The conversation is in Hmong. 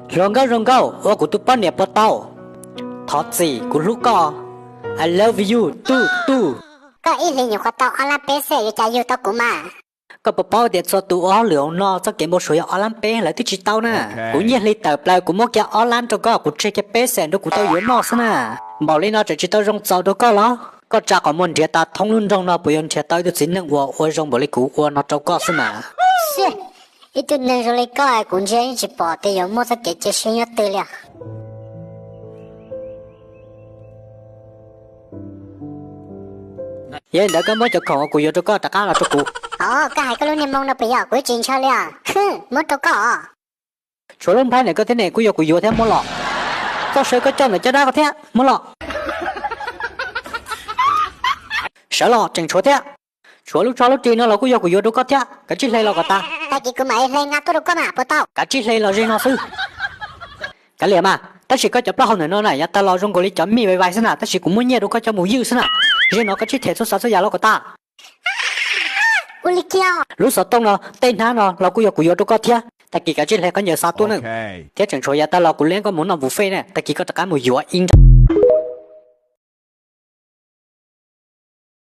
Hluas nkauj zoo nkauj, ua kuv tus poj niam puas tau? Thov txim, kuv hlub koj. I love you, tuj tuj. Koj ib hlis nyuam qhuav tau ob lab peb xwb yuav cas yug tau kuv mas? Koj puas paub tias txhua tus ua hauj lwm hauv no txoj kev npau suav yog ob lab peb, lawv twb tsis tau na. Kuv nyiaj hli tawm plaws kuv muab kiag ob lab rau koj, kuv tseg kiag peb xees rau kuv tau yuav noj xwb na. Npaum li no tseem tsis tau zoo txaus rau koj los? Koj tsa qhov muag nrhiav tas thoob lub nroog no puas yuav nrhiav tau ib tug txiv neej uas ua zoo npaum li kuv ua no rau koj xwb mas. Ib tug neeg zoo li koj kuv ntsia yeej tsis pom tias yuav muaj txoj kev cia siab nyob twg li os. Yog li ntawd koj muab cov khoom uas kuv yuav rau koj rov qab los rau kuv. Os, koj hais koj lub niag moo no puas yog? Kuv tsis ntshaw li os. Muab rau koj os. Tshuav lub nplhaib ntawm koj thiab ne, kuj yog kuv yuav thiab, muab los. Txoj saw koj coj ntawm caj dab koj thiab, muab los. Sawv los, tseem tshuav thiab. Tshuav lub tsho lub ris no los kuj yog kuv yuav rau koj thiab, kav tsij hle los kom tas. Tag kis kuv mam li hle nqa tuaj rau koj mas puas tau? Kav tsij hle los ze no xwb. Kav liam mas, tab sis koj cov plaub hau ntawm no na yav tag los zoo nkaus li cov mij vais vais xwb na, tab sis kuv muab nyiaj rau koj coj mus ywj xwb na. Ze no koj tsij them txhua xav txhua yam los kom tas. Ua li kiag. Lub xov tooj no, tej hnab no los kuj yog kuv yuav rau koj thiab, tag kis kav tsij hle khaub ncaws xa tuaj na. Thiab tseem tshuav yav tag los kuv liab koj mus noj buffet na, tag kis koj rov qab mus yuav ib nra.